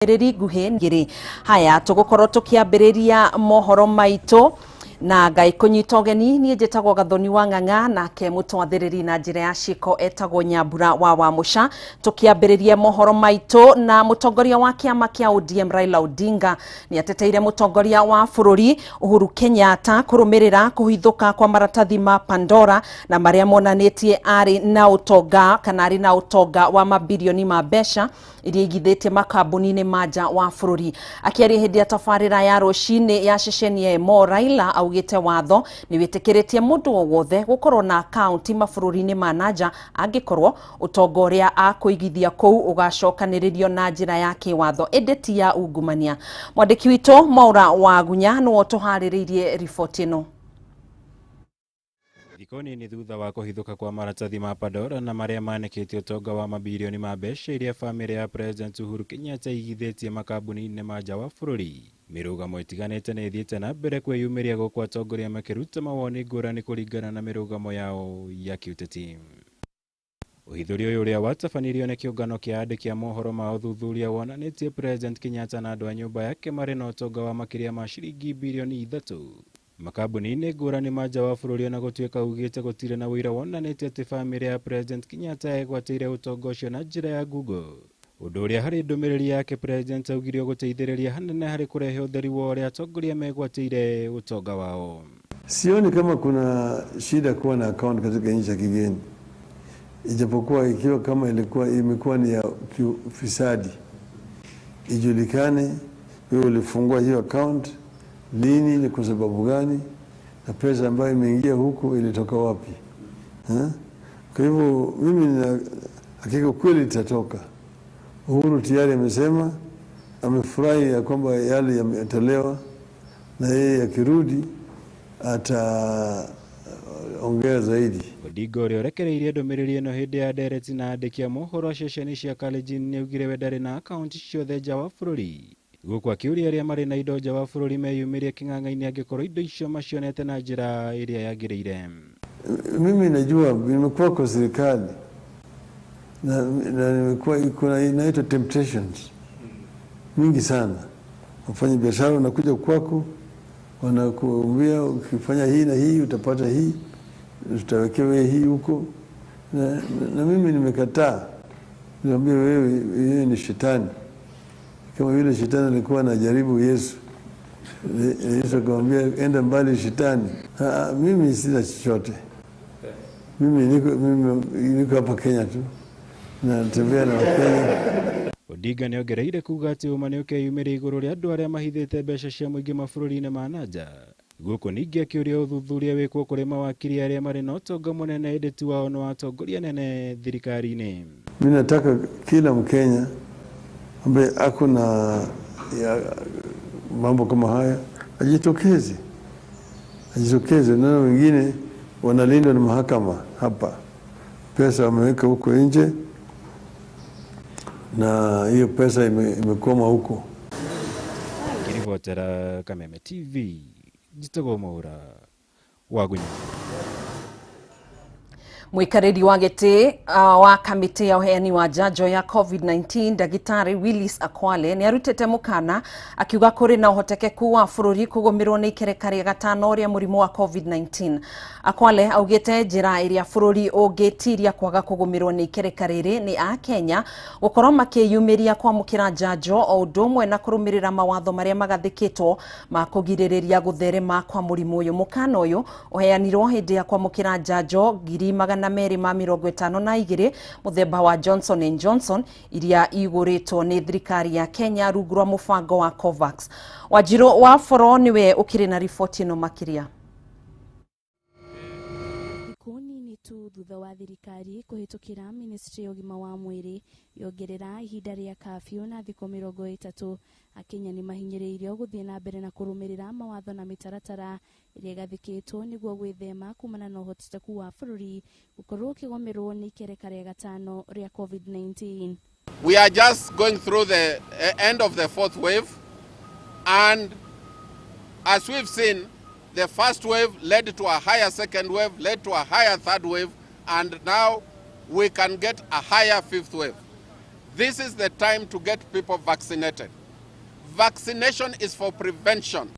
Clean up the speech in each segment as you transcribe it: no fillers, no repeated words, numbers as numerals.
Rĩrĩ nguhĩ ngĩrĩ haya tũgũkorwo tũkĩambĩrĩria mohoro maitũ na Ngai kũnyita ũgeni. Niĩ njĩtagwo Gathoni wa Ng'ang'a, nake mũtwathĩrĩri na njĩra ya ciĩko etagwo Nyambura wa Wamũca. Tũkĩambĩrĩria mohoro maitũ na mũtongoria wa kĩama kĩa ODM Raila Odinga nĩ ateteire mũtongoria wa bũrũri Uhuru Kenyatta kũrũmĩrĩra kũhithũka kwa maratathi ma Pandora na marĩa monanĩtie arĩ na ũtonga kana arĩ na ũtonga wa mabirioni ma mbeca iria igithĩtie makambuni-inĩ ma nja wa bũrũri. Akĩaria hĩndĩ ya tabarĩra ya rũcinĩ ya ceceni ya Emo, Raila augĩte watho nĩ wĩtĩkĩrĩtie mũndũ o wothe gũkorwo na akaunti mabũrũri-inĩ ma nanja angĩkorwo ũtonga ũrĩa akũigithia kũu ũgacokanĩrĩrio na njĩra ya kĩwatho ĩndĩ ti ya ungumania. Mwandĩki witũ Mwaura Wagunya nĩwe ũtũharĩrĩirie riboti ĩno. Thikũ nini thutha wa kũhithũka kwa maratathi ma Pandora na marĩa manĩkĩte ũtonga wa mabirioni ma mbeca iria bamĩrĩ ya President Uhuru Kenyatta igithĩtie makambuni-inĩ ma nja wa bũrũri, mĩrũgamo ĩtiganĩte nĩ ĩthiĩte na mbere kwĩyumĩria gũkũ atongoria makĩruta mawoni ngũrani kũringana na mĩrũgamo yao ya kĩũteti. Ũhithũri ũyũ ũrĩa watabanirio nĩ kĩũngano kĩa andĩki a mohoro ma ũthuthuria wonanĩtie President Kenyatta na andũ a nyũmba yake marĩ na ũtonga wa makĩria ma ciringi birioni 3 makambuni-inĩ ngũrani ma nja wa bũrũri, ona gũtuĩka ugĩte gũtirĩ na ũira wonanĩtie atĩ bamĩrĩ ya President Kenyatta yegwatĩire ũtonga ũcio na njĩra ya ngungo, ũndũ ũrĩa harĩ ndũmĩrĩri yake President augire ũgũteithĩrĩria hanene harĩ kũrehe ũtheri wa ũrĩa atongoria megwatĩire ũtonga wao. Sioni kama kuna shida kuwa na account katika nchi ya kigeni, ijapokuwa ikiwa kama ilikuwa imekuwa ni ya ufisadi, ijulikane wewe ulifungua hiyo account lini, ni kwa sababu gani, na pesa ambayo imeingia huku ilitoka wapi, ha? Kwa hivyo mimi nina hakika kweli itatoka. Uhuru tayari amesema amefurahi ya kwamba yale yametolewa, na yeye akirudi ataongea zaidi. Odinga ũrĩa ũrekereirie ndũmĩrĩri ĩno hĩndĩ ya ndereti na andĩki a mohoro a ceceni cia Kalenjin nĩaugire we ndarĩ na akaunti ciothe nja wa bũrũri, gũkũ akĩũria arĩa marĩ na indo nja wa bũrũri meyumĩrie kĩng'ang'a-inĩ angĩkorwo indo icio macionete na njĩra ĩrĩa yagĩrĩire. Mimi najua nimekuwa kwa serikali na nimekuwa, kuna inaitwa temptations mingi sana. Wafanya biashara wanakuja kwako, wanakuambia ukifanya hii na hii utapata hii, utawekewa hii huko, na mimi nimekataa. Niambia wewe, wewe ni shetani, kama vile shetani alikuwa anajaribu Yesu. Yesu akamwambia enda mbali shetani. Ha, mimi sina chochote. Mimi niko hapa Kenya tu, natembea na Wakenya. Odinga nĩongereire kuga atĩ ũma nĩũkeyumĩria igũrũ rĩa andũ arĩa mahithĩte mbeca cia mũingĩ mabũrũri-inĩ ma na nja, gũkũ ningĩ akĩũria ũthuthuria wĩkwo kũrĩ mawakiri arĩa marĩ na ũtonga mũnene ĩndĩ ti wao no atongoria nene thirikari-inĩ. Mimi nataka kila Mkenya ambaye ako na ya mambo kama haya ajitokeze, ajitokeze. Na wengine wanalindwa na mahakama hapa, pesa wameweka huko nje na hiyo pesa imekwama huko. Ngĩribotera Kameme TV, njĩtagwo Mwaura Wagunya. Mwikarĩri wa gĩtĩ wa kamĩtĩ ya ũheani wa njanjo ya COVID-19 Ndagĩtarĩ Willis Akwale nĩ arutĩte mũkana akiuga kũrĩ na ũhotekeku wa bũrũri kũgũmĩrwo nĩ ikereka rĩa gatano rĩa mũrimũ wa COVID-19. Akwale augĩte njĩra ĩrĩa bũrũri ũngĩtiria kwaga kũgũmĩrwo nĩ ikereka rĩrĩ nĩ akenya gũkorwo makĩyumĩria kwamũkĩra njanjo o ũndũ ũmwe na kũrũmĩrĩra mawatho marĩa magathĩkĩtwo ma kũgirĩrĩria gũtherema kwa mũrimũ ũyũ. Mũkana ũyũ ũheanirwo hĩndĩ ya kwamũkĩra njanjo 252,000 mũthemba wa Johnson and Johnson iria igũrĩtwo nĩ thirikari ya Kenya rungu rwa mũbango wa COVAX. Wanjirũ wa Boro nĩwe ũkĩrĩ na riboti ĩno makĩria. Thikũ nini tu thutha wa thirikari kũhĩtũkĩra ministry ya ũgima wa mwĩrĩ yongerera ihinda rĩa kafyu na thikũ 30, akenya nĩ mahinyĩrĩirio gũthiĩ na mbere na kũrũmĩrĩra mawatho na mĩtaratara ĩrĩa ĩgathĩkĩtwo nĩguo gwĩthema kumana na ũhotekeku wa bũrũri gũkorwo ũkĩgũmĩrwo nĩ ikereka rĩa gatano rĩa COVID-19. We are just going through the end of the fourth wave, and as we've seen, the first wave led to a higher second wave, led to a higher third wave, and now we can get a higher fifth wave. This is the time to get people vaccinated. Vaccination is for prevention.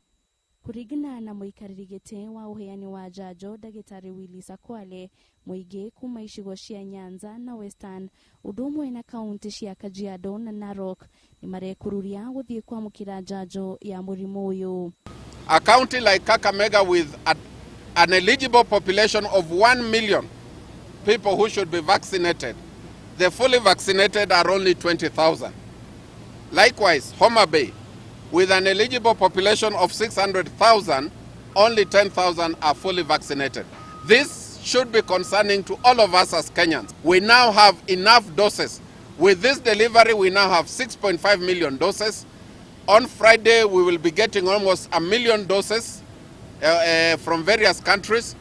Kũringana na mũikarĩri gĩtĩ wa ũheani wa njanjo ndagĩtarĩ Willis Akwale, mũingĩ kuma icigo cia Nyanza na Western ũndũ ũmwe na kaunti cia Kajiado na Narok nĩ marekururia gũthiĩ kwamũkĩra njanjo ya mũrimũ ũyũ. A county like Kakamega with an eligible population of 1 million people who should be vaccinated, the fully vaccinated are only 20,000. Likewise, Homa Bay, with an eligible population of 600,000, only 10,000 are fully vaccinated. This should be concerning to all of us as Kenyans. We now have enough doses. With this delivery, we now have 6.5 million doses. On Friday, we will be getting almost 1 million doses from various countries.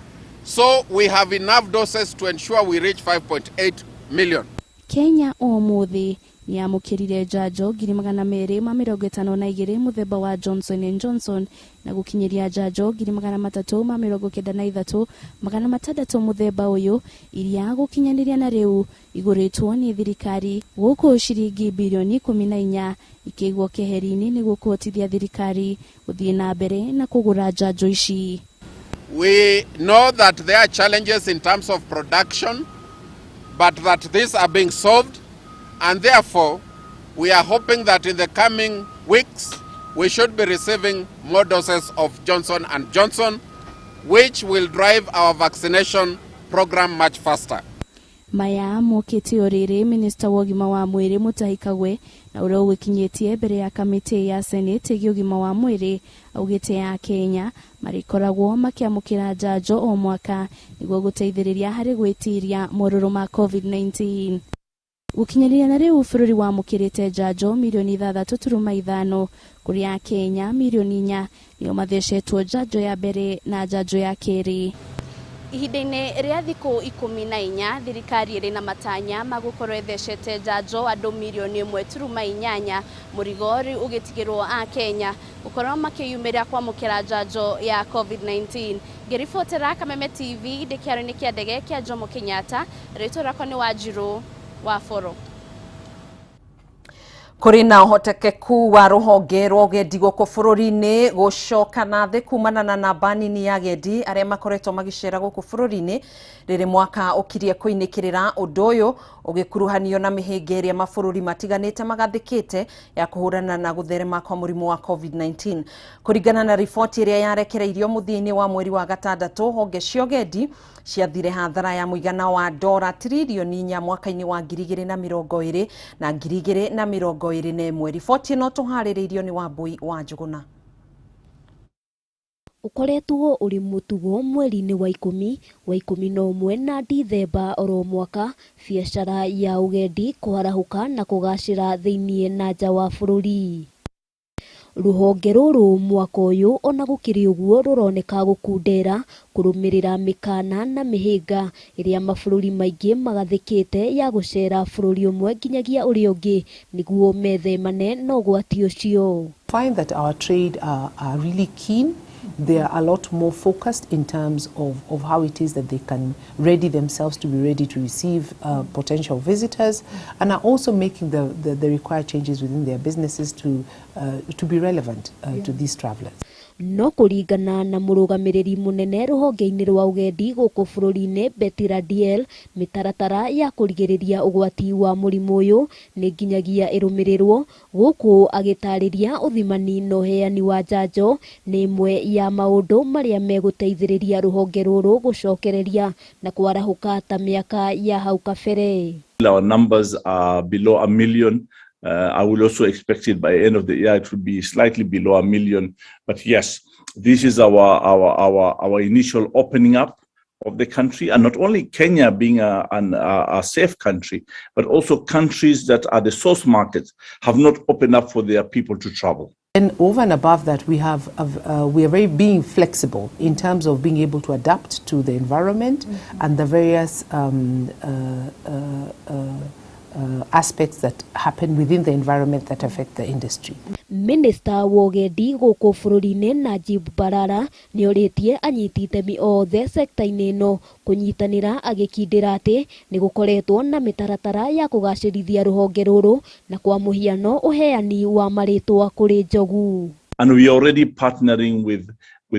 So we have enough doses to ensure we reach 5.8 million. Kenya ũmũthĩ nĩ yamũkĩrire njanjo 252,000 mũthemba wa Johnson and Johnson na gũkinyĩria njanjo 393,600 mũthemba ũyũ iria gũkinyanĩria na rĩu igũrĩtwo nĩ thirikari gũkũ ciringi birioni 14 ikĩigwo keheri-inĩ nĩguo kũhotithia thirikari gũthiĩ na mbere na kũgũra njanjo ici. We know that there are challenges in terms of production, but that these are being solved, and therefore we are hoping that in the coming weeks we should be receiving more doses of Johnson and Johnson, which will drive our vaccination program much faster. Maya mokĩte o rĩrĩ minista wa ũgima wa mwĩrĩ Mutahi Kagwe na ũrĩa ũgĩkinyĩtie mbere ya kamĩtĩ ya senate ĩgiĩ ũgima wa mwĩrĩ augĩte ya Kenya marĩkoragwo makĩamũkĩra njanjo o mwaka nĩguo gũteithĩrĩria harĩ gwĩtiria morũrũ ma COVID-19. Gũkinyanĩria na rĩu bũrũri wamũkĩrĩte njanjo mirioni 6.5 kũrĩ Akenya mirioni 4 nĩo mathecetwo njanjo ya mbere na njanjo ya kerĩ. Ihinda-inĩ rĩa thikũ 14 thirikari ĩrĩ na matanya ma gũkorwo ĩthecete njanjo andũ mirioni 1.8, mũrigo rĩu ũgĩtigĩrwo a Kenya gũkorwo makĩyumĩria kwamũkĩra njanjo ya COVID-19. Ngĩribotera Kameme TV ndĩ kĩaro-inĩ kĩa ndege kĩa Jomo Kenyatta, rĩtwa rĩakwa nĩ Wanjirũ wa Boro. Kũrĩ na ũhotekeku wa rũhonge rwa ũgendi gũkũ bũrũri-inĩ gũcoka na thĩ kumana na namba nini ya agendi arĩa makoretwo magĩcera gũkũ bũrũri-inĩ rĩrĩ mwaka ũkirie kũinĩkĩrĩra, ũndũ ũyũ ũgĩkuruhanio na mĩhĩnga ĩrĩa mabũrũri matiganĩte magathĩkĩte ya kũhũrana na gũtherema kwa mũrimũ wa COVID-19. Kũringana na riboti ĩrĩa yarekereirio mũthia-inĩ wa mweri wa gatandatũ, honge cia ũgendi ciathire hathara ya mũigana wa dora tiririoni 4 mwaka-inĩ wa 2020 na 2021. Riboti ĩno tũharĩrĩirio nĩ Wambui wa Njũgũna. Ũkoretwo ũrĩ mũtugo mweri-inĩ wa 10, wa 11 na Dithemba oro mwaka biacara ya ũgendi kũharahũka na kũgacĩra thĩiniĩ na nja wa bũrũri. Rũhonge rũrũ mwaka ũyũ ona gũkĩrĩ ũguo rũroneka gũkundera kũrũmĩrĩra mĩkana na mĩhĩnga ĩrĩa mabũrũri maingĩ magathĩkĩte ya gũcera bũrũri ũmwe nginyagia ũrĩa ũngĩ nĩguo methemane na ũgwati ũcio. Find that our trade are really keen. They are a lot more focused in terms of how it is that they can ready themselves to be ready to receive potential visitors, and are also making the required changes within their businesses to be relevant to these travelers. No kũringana na mũrũgamĩrĩri mũnene rũhonge-inĩ rwa ũgendi gũkũ bũrũri-inĩ Betty Radiel, mĩtaratara ya kũrigĩrĩria ũgwati wa mũrimũ ũyũ nĩ nginyagia ĩrũmĩrĩrwo, gũkũ agĩtarĩria ũthimani na ũheani wa njanjo nĩ ĩmwe ya maũndũ marĩa megũteithĩrĩria rũhonge rũrũ gũcokereria na kwarahũka ta mĩaka ya hau kabere. Our numbers are below a million. I will also expect it by end of the year it will be slightly below a million. But yes, this is our initial opening up of the country, and not only Kenya being a safe country, but also countries that are the source markets have not opened up for their people to travel. And over and above that, we are very being flexible in terms of being able to adapt to the environment and the various aspects that happen within the environment that affect the industry. Minister wa ũgendi gũkũ bũrũri-inĩ Najib Balala nĩorĩtie anyiti itemi othe sekta-inĩ ĩno kũnyitanĩra agĩkindĩra atĩ nĩ gũkoretwo na mĩtaratara ya kũgacĩrithia rũhonge rũrũ na kwa mũhiano ũheani wa marĩtwa kũrĩ njogu. And we are already partnering with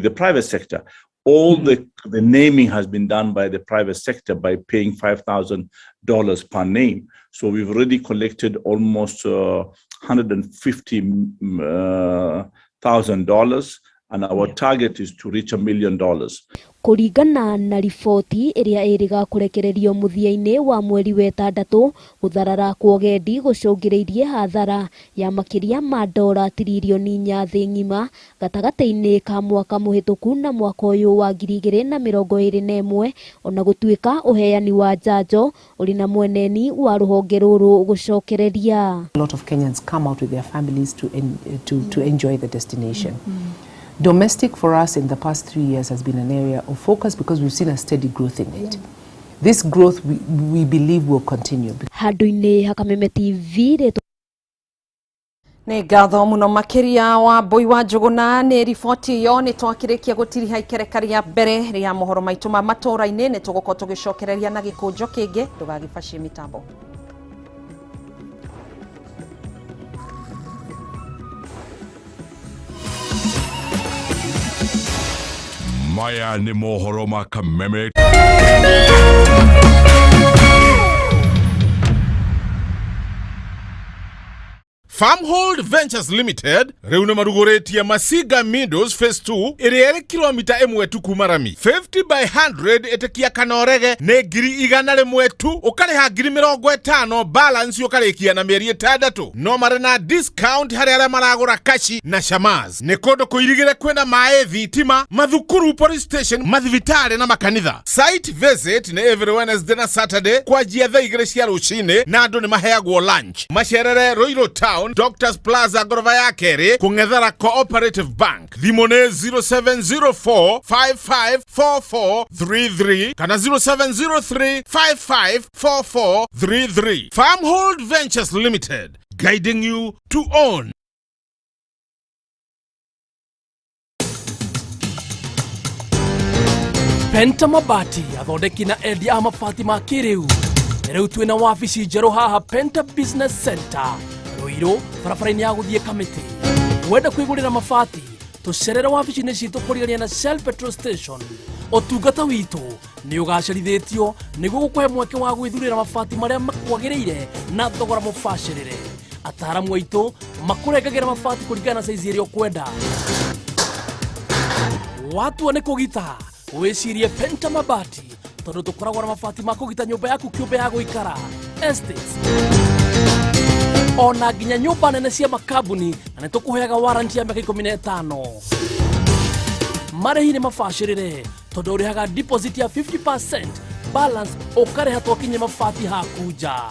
the private sector. All the naming has been done by the private sector by paying $5,000 per name. So we've already collected almost $150,000, and our target is to reach $1 million. Kũringana na riboti ĩrĩa ĩrĩga kũrekererio mũthia-inĩ wa mweri wa ĩtandatũ, gũtharara kwa ũgendi gũcũngĩrĩirie hathara ya makĩria ma dora tiririoni 4 thĩ ng'ima gatagatĩ-inĩ ka mwaka mũhĩtũku na mwaka ũyũ wa 2021, ona gũtuĩka ũheani wa njanjo ũrĩ na mweneni wa rũhonge rũrũ gũcokereria. A lot of Kenyans come out with their families to enjoy the destination. Domestic for us in the past 3 years has been an area of focus because we've seen a steady growth in it. This growth we believe will continue. Handũ-inĩ ha Kameme TV Nĩ ngatho mũno makĩria wa Mbui wa Njũgũna nĩ riboti ĩyo. Nĩ twakĩrĩkia gũtiriha ikereka rĩa mbere rĩa mohoro maitũ ma matũũra-inĩ. Nĩ tũgũkorwo tũgĩcokereria na gĩkũnjo kĩngĩ. Ndũgagĩbacie mĩtambo. Maya nĩ mohoro ma Kameme. Farmhold Ventures Limited rĩu nĩ marugũrĩtie Masiga Meadows Phase 2 ĩrĩa ĩrĩ kilomita 1 tu kuma rami 50 by 100 ĩtĩkia kana ũrege nĩ 100,000 tu, ũkarĩha 50,000 balance ũkarĩkia na mĩeri 6. No marĩ na discount harĩ arĩa maragũra kashi na shamas. Nĩ kũndũ kũirigĩre kwĩna maĩ, thitima, mathukuru, police station, mathibitarĩ na makanitha. Site visit nĩ every Wednesday na Saturday kwanjia thaa 2 cia rũcinĩ na andũ nĩ maheagwo lunch. Macerere Ruiru Town, Doctors Plaza ngoroba ya kerĩ kũng'ethera Cooperative Bank. Thimũ nĩ 0704 554433 kana 0703 554433. Farmhold Ventures Limited, guiding you to own. Penta Mabati athondeki na endia a mabati ma kĩrĩu. Rĩu twĩna wabici njerũ haha Penta Business Center Ruiru, barabara-inĩ ya gũthiĩ Kamĩtĩ. Wenda kwĩgũrĩra mabati, tũcerere wabici-inĩ citũ kũrigania na Shell Petrol Station. Ũtungata witũ nĩ ũgacĩrithĩtio nĩguo gũkũhe mweke wa gwĩthurĩra mabati marĩa makwagĩrĩire na thogora mũbacĩrĩre. Ataaramu aitũ makũrengagĩra mabati kũringana na saizi ĩrĩa ũkwenda. Watua nĩ kũgita, wĩcirie Penta Mabati tondũ tũkoragwo na mabati ma kũgita nyũmba yaku kĩũmbe ya gũikara, estates, ona nginya nyũmba nene cia makambuni, na nĩ tũkũheaga warranty ya mĩaka 15. Marĩhi nĩ mabacĩrĩre tondũ ũrĩhaga deposit ya 50%, balance ũkarĩha twakinyia mabati haku nja.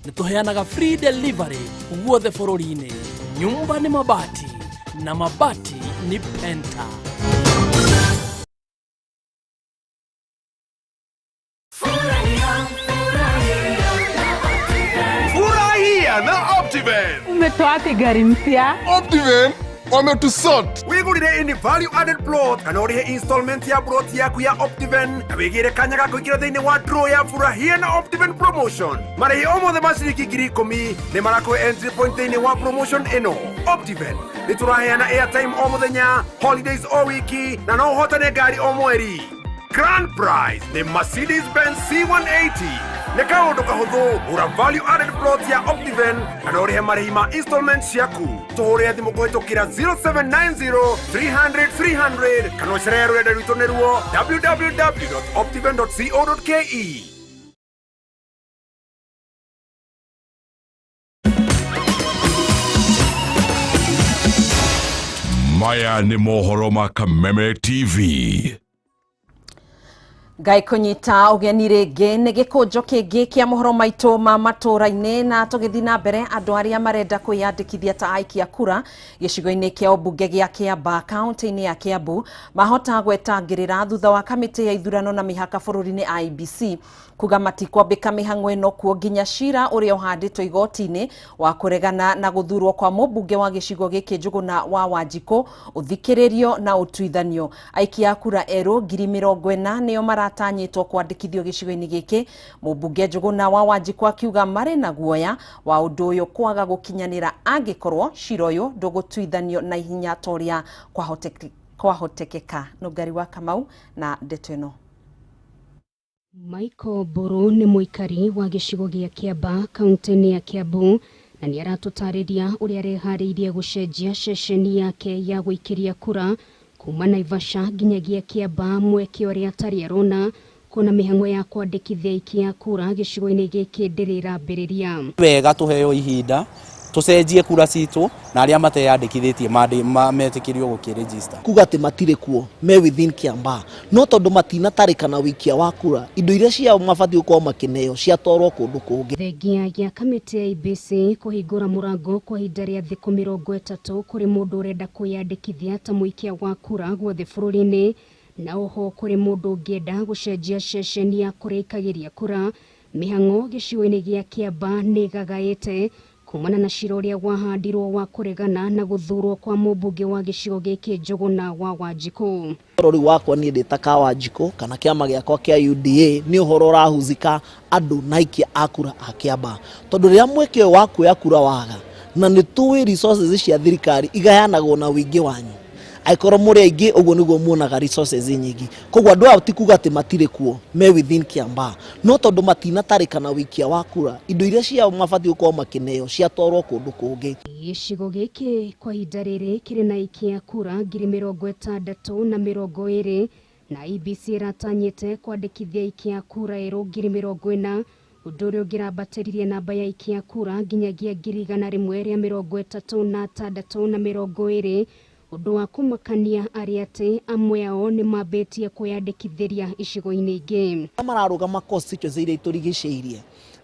Nĩ tũheanaga free delivery guothe bũrũri-inĩ. Nyumba nĩ mabati na mabati ni Penta. Furahia na Optiven. Umetoa wapi gari mpya? Optiven wametusort. Wigurire ini value added plot kana urihe installment ya plot yaku ya Optiven na wigire kanya ga kuingira thiini wa draw ya Furahia na Optiven promotion. Marĩhi o mothe ma ciringi 10,000 nĩ marakũhe entry point thiini wa promotion ĩno. Optiven nĩ tũraheana airtime o mũthenya, holidays o wiki na no ũhotane ngari o mweri. Grand prize nĩ Mercedes-Benz C180. Nĩ kaũndũ kahũthũ, gũra value added plot ya Optiven kana ũrĩhe marĩhi ma installment ciaku. Tũhũrĩre thimũ kũhĩtũkĩra 0790 300 300 kana ũcerere rũrenda rwitũ nĩruo www.optiven.co.ke. Maya nĩ mohoro ma Kameme TV. Ngai kũnyita ũgeni rĩngĩ nĩ gĩkũnjo kĩngĩ kĩa mohoro maitũ ma matũũra-inĩ, na tũgĩthiĩ na mbere andũ arĩa marenda kwĩyandĩkithia ta aikia kura gĩcigo-inĩ kĩa ũmbunge gĩa Kĩambaa kaunti-inĩ ya Kĩambu mahota gwetangĩrĩra thutha wa kamĩtĩ ya ithurano na mĩhaka bũrũri-inĩ IEBC kuga matikwambĩka mĩhang'o ĩno kuo nginya cira ũrĩa ũhandĩtwo igoti-inĩ wa kũregana na gũthurwo kwa mũmbunge wa gĩcigo gĩkĩ Njũgũna wa Wanjikũ ũthikĩrĩrio na ũtuithanio. Aikia a kura erũ 40,000 nĩo maratanyĩtwo kwandĩkithio gĩcigo-inĩ gĩkĩ. Mũmbunge Njũgũna wa Wanjikũ akiuga marĩ na guoya wa ũndũ ũyũ kwaga gũkinyanĩra angĩkorwo cira ũyũ ndũgũtuithanio na ihenya ta ũrĩa kwahotekeka. Nũngari wa Kamau na ndeto ĩno. Michael Mburu nĩ mũikari wa gĩcigo gĩa Kĩambaa kaunti-inĩ ya Kĩambu na nĩ aratũtarĩria ũrĩa areharĩirie gũcenjia ceceni yake ya gũikĩria kura kuma Naivasha nginyagia Kĩambaa, mweke ũrĩa atarĩ arona kuona mĩhang'o ya kwandĩkithia aikia kura gĩcigo-inĩ gĩkĩ ndĩrĩ ĩrambĩrĩria. Wega tũheo ihinda tũcenjie kura citũ na arĩa mateyandĩkithĩtie metĩkĩrio gũkĩregister. Kuga atĩ matirĩ kuo me within Kĩambaa, no tondũ matinatarĩkana wĩikia wa kura, indo iria ciao mabatiĩ gũkorwo makĩneo ciatwarwo kũndũ kũngĩ. Thengia ya kamĩtĩ ya IEBC kũhingũra mũrango kwa ihinda rĩa thikũ 30 kũrĩ mũndũ ũrenda kwĩyandĩkithia ta mũikia wa kura guothe bũrũri-inĩ, na oho kũrĩ mũndũ ũngĩenda gũcenjia ceceni ya kũrĩa aikagĩria kura. Mĩhang'o gĩcigo-inĩ gĩa Kĩambaa nĩ ĩgagaĩte kumana na cira ũrĩa wahandirwo wa kũregana na gũthurwo kwa mũmbunge wa gĩcigo gĩkĩ Njũgũna wa Wanjikũ. Ũhoro rĩu wakwa niĩ ndĩ ta ka Wanjikũ kana kĩama gĩakwa kĩa UDA nĩ ũhoro ũrahuzika andũ na aikia a kura a Kĩambaa, tondũ rĩrĩa mweke ũyũ wa kuoya kura waga, na nĩ tũĩ resources cia thirikari igayanagwo na ũingĩ wanyu, angĩkorwo mũrĩ aingĩ ũguo nĩguo muonaga resources nyingĩ. Koguo andũ aya ti kuga atĩ matirĩ kuo me within Kĩambaa, no tondũ matinatarĩkana wĩikia wa kura, indo iria ciao mabatiĩ gũkorwo makĩneo ciatwarwo kũndũ kũngĩ. Gĩcigo gĩkĩ kwa ihinda rĩrĩ kĩrĩ na aikia kura 60,020 na IEBC ĩratanyĩte kwandĩkithia aikia kura erũ 40,000, ũndũ ũrĩa ũngĩrambatĩririe namba ya aikia kura nginyagia 136,020. Ũndũ wa kũmakania arĩ atĩ amwe ao nĩ mambĩtie kwĩyandĩkithĩria icigo-inĩ ingĩ. Mararũgama constituency iria itũrigicĩirie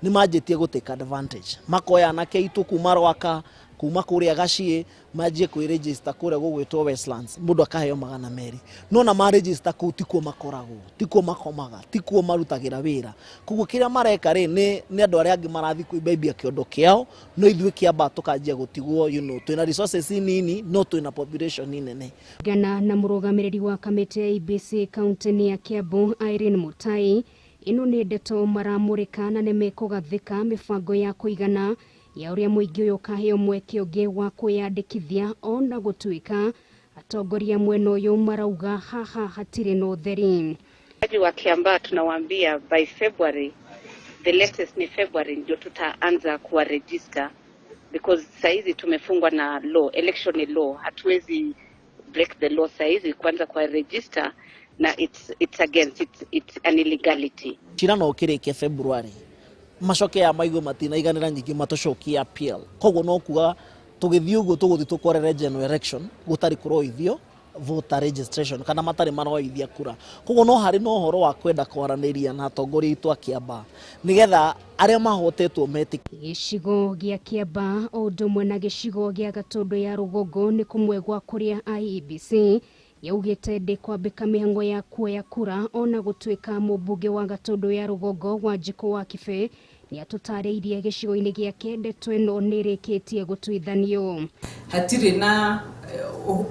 nĩ manjĩtie gũ take advantage, makoya anake aitũ kuma Rwaka, kuma kũrĩa Gaciĩ, manjie kwĩregister kũrĩa gũgwĩtwo Westlands, mũndũ akaheo 200, no na maregister kũu tikuo makoragwo, tikuo makomaga, tikuo marutagĩra wĩra. Koguo kĩrĩa mareka rĩ nĩ andũ arĩa angĩ marathiĩ kwĩmbaimbia kĩondo kĩao, no ithuĩ Kĩambaa tũkanjia gũtigwo, twĩna resources nini no twĩna population nene. Gana na mũrũgamĩrĩri wa kamĩtĩ ya IEBC kaunti-inĩ ya Kĩambu Irene Mutai, ĩno nĩ ndeto maramũrĩka na nĩmekũgathĩka mĩbango ya kũigana ya ũrĩa mũingĩ ũyũ ũkaheo mweke ũngĩ wa kwĩyandĩkithia, ona gũtuĩka atongoria mwena ũyũ marauga haha hatirĩ na ũtheri. Wa Kĩambaa tunawaambia by February, the latest ni February ndio tutaanza kuwa register, because saizi tumefungwa na law, election law, hatuwezi break the law saizi kuanza kuwa register, na it's against it's an illegality. Cira no ũkĩrĩke February macoke ya maigo matinaiganĩra nyingĩ matũcokie appeal, koguo no kuga tũgĩthiĩ ũguo tũgũthiĩ tũkorere general election gũtarĩ kũroithio voter registration kana matarĩ maroithia kura. Koguo no harĩ na ũhoro wa kwenda kwaranĩria na atongoria aitũ a Kĩambaa nĩgetha arĩa mahotetwo metĩkie. Gĩcigo gĩa Kĩambaa o ũndũ ũmwe na gĩcigo gĩa Gatũndũ ya rũgongo nĩ kũmwe gwa kũrĩa IEBC yaugĩte ndĩkwambĩka mĩhang'o ya kuoya kura, ona gũtuĩka mũmbunge wa Gatũndũ ya rũgongo Wanjikũ wa Kĩbe nĩ atũtarĩirie gĩcigo-inĩ gĩake ndeto ĩno nĩ ĩrĩkĩtie gũtuithanio. Hatirĩ na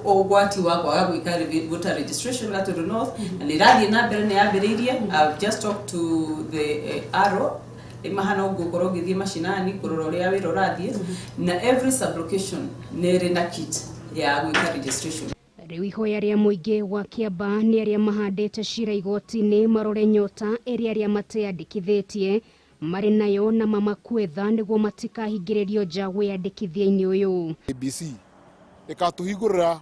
ũgwati wa kwaga gwĩka voter registration Gatũndũ North, na nĩ ĩrathiĩ na mbere, nĩ yambĩrĩirie. I've just talked to the RO mahana ũguo ũgĩthiĩ macinani kũrora ũrĩa wĩra ũrathiĩ, na every sublocation nĩ ĩrĩ na kit ya gwĩka registration. Rĩu ihoya rĩa mũingĩ wa Kĩambaa nĩ arĩa mahandĩte cira igoti-inĩ marore nyota ĩrĩa arĩa mateyandĩkithĩtie marĩ nayo na mamakue tha nĩguo matikahingĩrĩrio nja wĩyandĩkithia-inĩ ũyũ. IEBC ĩkatũhingũrĩra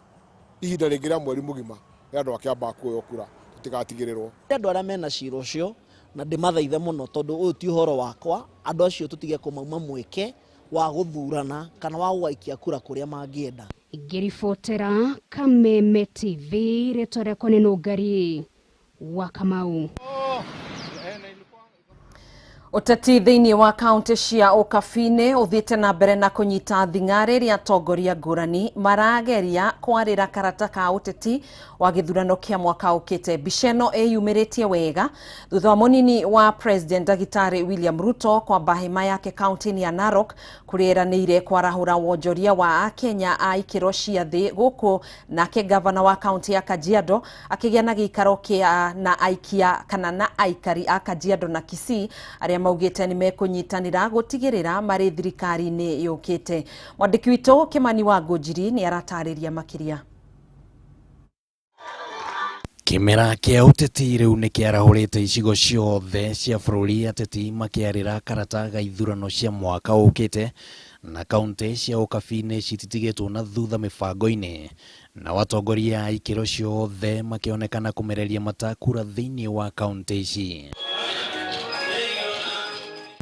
ihinda rĩngĩ rĩa mweri mũgima rĩa andũ a Kĩambaa kuoywo kura tũtigatigĩrĩrwo. Andũ arĩa mena cira ũcio na ndĩmathaithe mũno, tondũ ũyũ ti ũhoro wakwa, andũ acio tũtige kũmauma mweke wa gũthurana kana wa gũgaikia kura kũrĩa mangĩenda. Ngĩribotera Kameme TV, rĩtwa rĩakwa nĩ Nũngari wa Kamau. Ũteti thĩinĩ wa kaunti cia Ũkabi-inĩ ũthiĩte na mbere na kũnyita thing'a rĩrĩa atongoria ngũrani marageria kwarĩra karata ka ũteti wa gĩthurano kĩa mwaka ũkĩte. Mbica ĩno ĩyumĩrĩtie wega thutha wa mũnini wa President Ndagĩtarĩ William Ruto kwamba hema yake kaunti-inĩ ya Narok kũrĩa eranĩire kwarahũra wonjoria wa Akenya a ikĩro cia thĩ gũkũ, nake gavana wa kaunti ya Kajiado akĩgĩa na gĩikaro kĩa na aikia kana na aikari a Kajiado na Kisii arĩa maugĩte nĩ mekũnyitanĩra gũtigĩrĩra marĩ thirikari-inĩ yũkĩte. Mwandĩki witũ Kĩmani wa Ngũnjiri nĩ aratarĩria makĩria. Kĩmera kĩa ũteti rĩu nĩ kĩarahũrĩte icigo ciothe cia bũrũri, ateti makĩarĩra karata ga ithurano cia mwaka ũkĩte, na kaunti cia Ũkabi-inĩ cititigĩtwo na thutha mĩbango-inĩ, nao atongoria a ikĩro ciothe makĩonekana kũmereria mata kura thĩinĩ wa kaunti ici.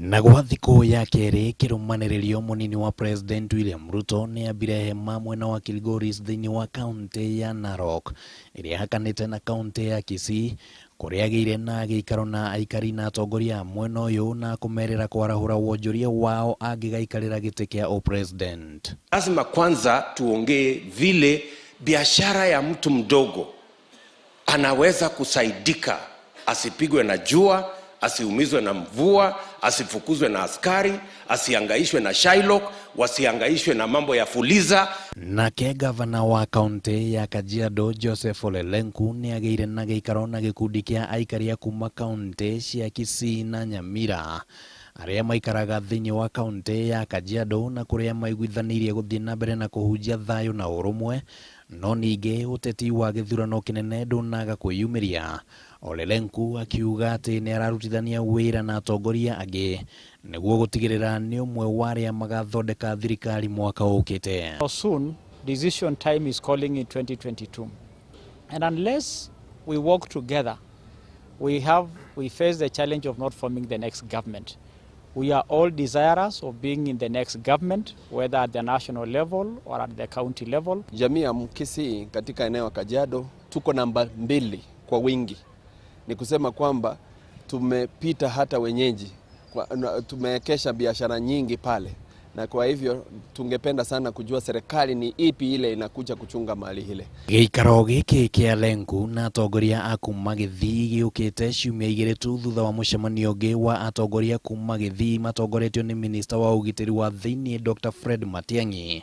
Na gwa thikũ ya kerĩ kĩrũmanĩrĩrio, mũnini wa President William Ruto nĩ ambire hema mwena wa Kilgoris thĩinĩ wa kaunti ya Narok ĩrĩa ĩhakanĩte na kaunti ya Kisii, kũrĩa agĩire na gĩikaro na aikari na atongoria a mwena ũyũ na kũmerĩra kwarahũra wonjoria wao angĩgaikarĩra gĩtĩ kĩa ũpresident. Lazima kwanza tuongee vile biashara ya mtu mdogo anaweza kusaidika, asipigwe na jua, asiumizwe na mvua, asifukuzwe na askari, asiangaishwe na Shylock, wasiangaishwe na mambo ya Fuliza. Nake gavana wa kaunti ya Kajiado Joseph Ole Lenku nĩ agĩire na gĩikaro na gĩkundi kĩa aikari a kuma kaunti cia Kisii na Nyamira arĩa maikaraga thĩinĩ wa kaunti ya Kajiado, na kũrĩa maiguithanĩirie gũthiĩ na mbere na kũhunjia thayũ na ũrũmwe, no ningĩ ũteti wa gĩthurano kĩnene ndũnaga kwĩyumĩria. Ole Lenku akiuga atĩ nĩ ararutithania wĩra na atongoria angĩ nĩguo gũtigĩrĩra nĩ ũmwe wa arĩa magathondeka thirikari mwaka ũkĩte. Soon, decision time is calling in 2022. And unless we work together, we face the challenge of not forming the next government. We are all desirous of being in the next government, whether at the national level or at the county level. Jamii ya Mkisii katika eneo la Kajiado tuko namba 2 kwa wingi. Ni kusema kwamba tumepita hata wenyeji, tumewekesha biashara nyingi pale, na kwa hivyo tungependa sana kujua serikali ni ipi ile inakuja kuchunga mali ile. Gĩikaro gĩkĩ kĩa Lenku na atongoria a kuma Gĩthii gĩũkĩte ciumia igĩrĩ tu thutha wa mũcemanio ũngĩ wa atongoria kuma Gĩthii matongoretio nĩ minista wa ũgitĩri wa thĩinĩ Dr. Fred Matiang'i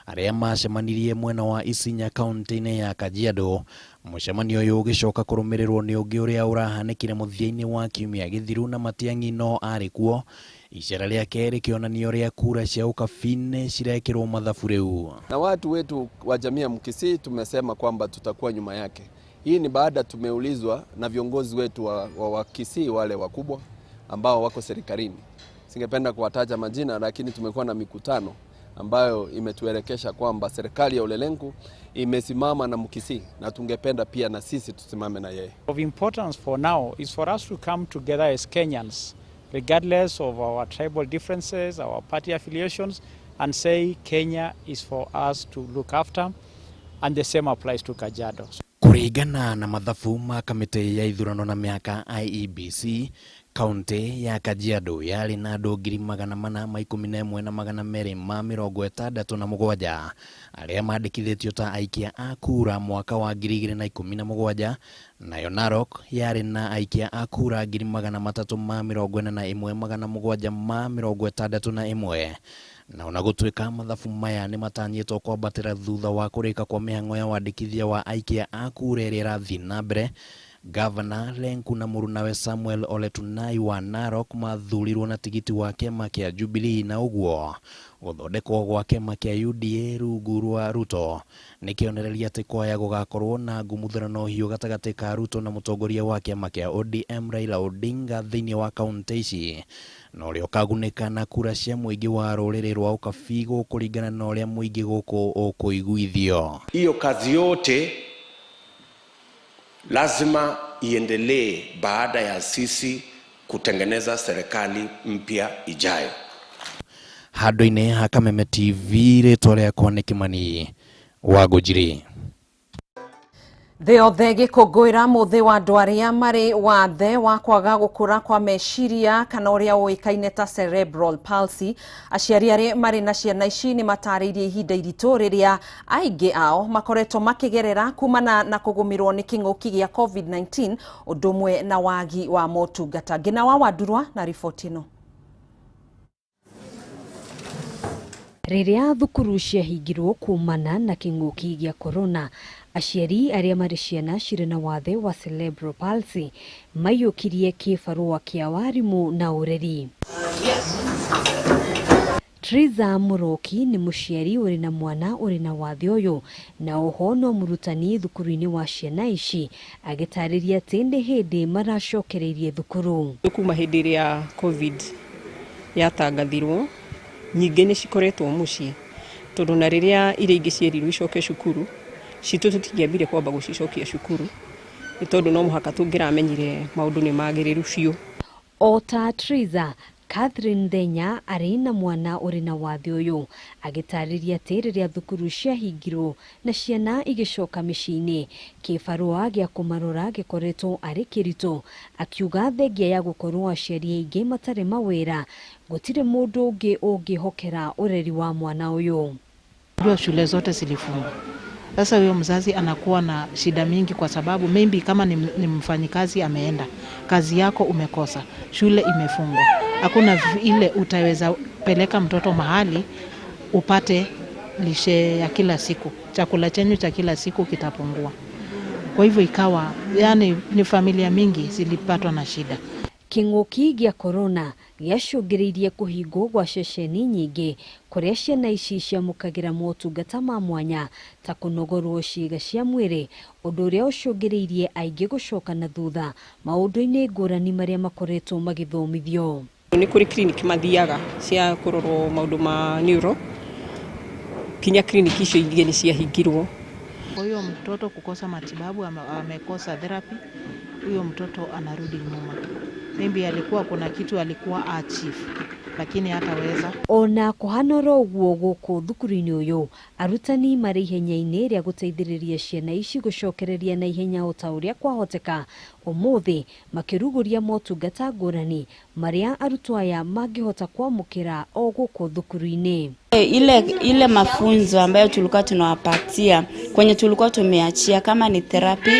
arĩa macemanirie mwena wa Isinya kaunti-inĩ ya Kajiado. Mũcemanio ũyũ ũgĩcoka kũrũmĩrĩrwo nĩ ũngĩ ũrĩa ũrahanĩkire mũthia-inĩ wa kiumia gĩthiru na Matiang'i no arĩ kuo, icera rĩake rĩkĩonania ũrĩa kura cia Ũkabi-inĩ cirekĩrwo mathabu rĩu. Na watu wetu wa jamii ya Mkisii tumesema kwamba tutakuwa nyuma yake. Hii ni baada tumeulizwa na viongozi wetu wa Kisii wale wakubwa ambao wako serikalini. Singependa kuwataja majina, lakini tumekuwa na mikutano ambayo imetuelekesha kwamba serikali ya Ole Lenku imesimama na Mkisii, na tungependa pia na sisi tusimame na yeye. Of importance for now is for us to come together as Kenyans, regardless of our tribal differences, our party affiliations, and say Kenya is for us to look after, and the same applies to Kajiado. Kũringana na mathabu ma kamĩtĩ ya ithurano na mĩhaka IEBC, kaunti ya Kajiado yarĩ na andũ 411,267 arĩa mandĩkithĩtio ta aikia a kura mwaka wa 2017, nayo Narok yarĩ na aikia a kura 341,761. Na ona gũtuĩka mathabu maya nĩ matanyĩtwo kwambatĩra thutha wa kũrĩka kwa mĩhang'o ya wandĩkithia wa aikia a kura ĩrĩa ĩrathiĩ na mbere, Gavana Lenku na mũrunawe Samuel Ole Tunai wa Narok mathurirwo na tigiti wa kĩama kĩa Jubilee, na ũguo gũthondekwo gwa kĩama kĩa UDA rungu rwa Ruto nĩ kĩonereria atĩ kwaya gũgakorwo na ngũmũthurano hiũ gatagatĩ ka Ruto na mũtongoria wa kĩama kĩa ODM Raila Odinga thĩinĩ wa kaunti ici, na ũrĩa ũkagunĩka na kura cia mũingĩ wa rũrĩrĩ rwa Ũkabi gũkũringana na ũrĩa mũingĩ gũkũ ũkũiguithio. Hiyo kazi yote lazima iendelee baada ya sisi kutengeneza serikali mpya ijayo. Handũ-inĩ ha Kameme TV, rĩtwa rĩakwa nĩ Kĩmani wa Ngũnjiri. Thĩ yothe ĩgĩkũngũĩra mũthĩ wa andũ arĩa marĩ wathe wa kwaga gũkũra kwa meciria kana ũrĩa ũĩkaine ta cerebral palsy. Aciari arĩa marĩ na ciana ici nĩ matarĩirie ihinda iritũ rĩrĩa aingĩ ao makoretwo makĩgerera kumana na kũgũmĩrwo nĩ kĩng'ũki gĩa COVID-19 ũndũ ũmwe na wagi wa motungata. Ngina wa Wandurwa na riboti ĩno. Rĩrĩa thukuru ciahingirwo kumana na kĩng'ũki gĩa corona, aciari arĩa marĩ ciana cirĩ na wathe wa cerebral palsy maiyũkirie kĩbarũa kĩa warimũ na ũreri. Triza Mũroki nĩ mũciari ũrĩ na mwana ũrĩ na wathe ũyũ na oho no mũrutani thukuru-inĩ wa ciana ici, agĩtarĩria atĩ nĩ hĩndĩ maracokereirie thukuru. Kuma hĩndĩ ĩrĩa COVID yatangathirwo, nyingĩ nĩ cikoretwo mũciĩ tondũ na rĩrĩa iria ingĩ cierirwo icoke cukuru citũ tũtingĩambire kwamba gũcicokia cukuru nĩ tondũ no mũhaka tũngĩramenyire maũndũ nĩ magĩrĩru biũ. O ta Triza, Catherine Thenya arĩ na mwana ũrĩ na wathe ũyũ agĩtarĩria atĩ rĩrĩa thukuru ciahingirwo na ciana igĩcoka mĩciĩ-inĩ, kĩbarũa gĩa kũmarora gĩkoretwo arĩ kĩritũ. Akiuga thengia ya gũkorwo aciari aingĩ matarĩ mawĩra, gũtirĩ mũndũ ũngĩ ũngĩhokera ũreri wa mwana ũyũ. Jua shule zote zilifungwa. Sasa huyo mzazi anakuwa na shida mingi kwa sababu maybe kama ni mfanyikazi ameenda, kazi yako umekosa, shule imefungwa. Hakuna ile utaweza peleka mtoto mahali upate lishe ya kila siku. Chakula chenyu cha kila siku kitapungua. Kwa hivyo ikawa, yani ni familia mingi zilipatwa na shida. Kĩng'ũki gĩa corona gĩacũngĩrĩirie kũhingwo gwa ceceni nyingĩ kũrĩa ciana ici ciamũkagĩra motungata ma mwanya ta kũnogorwo ciĩga cia mwĩrĩ, ũndũ ũrĩa ũcũngĩrĩirie aingĩ gũcoka na thutha maũndũ-inĩ ngũrani marĩa makoretwo magĩthomithio. Nĩ kũrĩ clinic mathiaga cia kũrorwo maũndũ ma neuro, kinya clinic icio ingĩ nĩ ciahingirwo. Kwa hiyo mtoto kukosa matibabu, amekosa therapy, huyo mtoto anarudi nyuma. Maybe alikuwa kuna kitu alikuwa achieve lakini hataweza. Ona kuhana ũguo gũkũ thukuru-inĩ ũyũ, arutani marĩ ihenya-inĩ rĩa gũteithĩrĩria ciana ici gũcokereria na ihenya o ta ũrĩa kwahoteka, ũmũthĩ makĩrugũria motungata ngũrani marĩa arutwo aya mangĩhota kwamũkĩra o gũkũ thukuru-inĩ. Ile mafunzo ambayo tulikuwa tunawapatia kwenye tulikuwa tumeachia, kama ni therapy,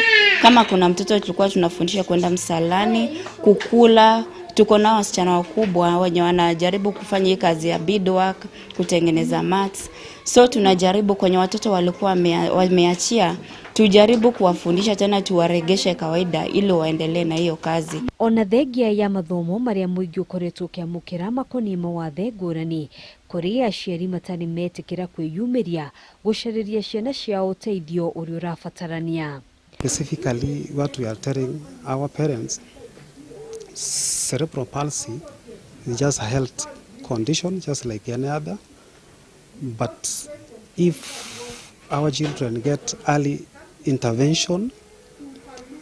kama kuna mtoto tulikuwa tunafundisha kwenda msalani, kukula. Tuko nao wasichana wakubwa wenye wanajaribu kufanya hii kazi ya beadwork, kutengeneza mats. So tunajaribu kwenye watoto walikuwa wameachia, tujaribu kuwafundisha tena, tuwaregeshe kawaida ili waendelee na hiyo kazi. Ona thengia ya mathomo marĩa mũingĩ ũkoretwo ũkĩamũkĩra makoniĩ mawathe ngũrani, kũrĩ aciari matarĩ metĩkĩra kwĩyumĩria gũcarĩria ciana ciao ũteithio ũrĩa ũrabatarania. Specifically, what we are telling our parents, cerebral palsy is just a health condition, just like any other. But if our children get early intervention,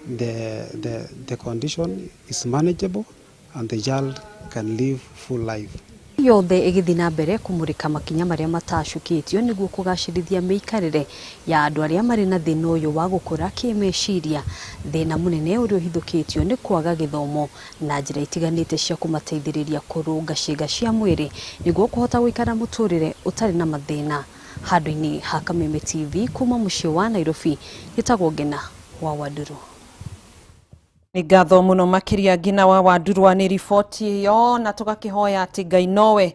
the condition is manageable and the child can live full life. Yothe ĩgĩthiĩ na mbere kũmũrĩka makinya marĩa matacũkĩtio nĩguo kũgacĩrithia mĩikarĩre ya andũ arĩa marĩ na thĩna ũyũ wa gũkũra kĩmeciria. Thĩna mũnene ũrĩa ũhithũkĩtio nĩ kwaga gĩthomo na njĩra itiganĩte cia kũmateithĩrĩria kũrũnga ciĩga cia mwĩrĩ nĩguo kũhota gũikara mũtũrĩre ũtarĩ na mathĩna. Handũ-inĩ ha Kameme TV kuma mũciĩ wa Nairobi, gĩtagwo Ngina wa Wanduru. Nĩ ngatho mũno makĩria Ngina wa Wandurwa nĩ riboti ĩyo, na tũgakĩhoya atĩ Ngai nowe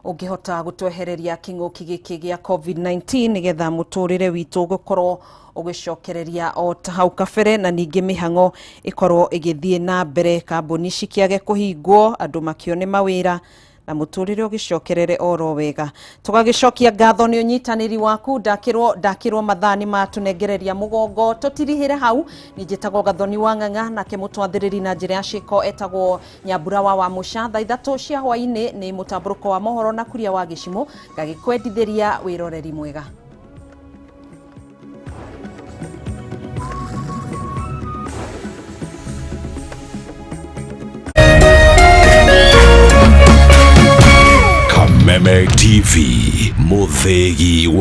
ũngĩhota gũtwehereria kĩng'ũki gĩkĩ gĩa COVID-19 nĩgetha mũtũrĩre witũ ũgũkorwo ũgĩcokereria o ta hau kabere, na ningĩ mĩhang'o ĩkorwo ĩgĩthiĩ na mbere, kambuni cikĩage kũhingwo, andũ makĩone mawĩra na mũtũrĩre ũgĩcokerere oro wega. Tũgagĩcokia ngatho nĩ ũnyitanĩri waku, ndakĩrwo mathaa nĩ matũnengereria mũgongo, tũtirihĩre hau. Niĩ njĩtagwo Gathoni wa Ng'ang'a, nake mũtwathĩrĩri na njĩra ya ciĩko etagwo Nyambura wa Wamũca. Thaa 3 cia hwaĩ-inĩ nĩ mũtambũrũko wa mohoro na kuria wa gĩcimo, ngagĩkwendithĩria wĩroreri mwega. Kameme TV, mũthĩgi wa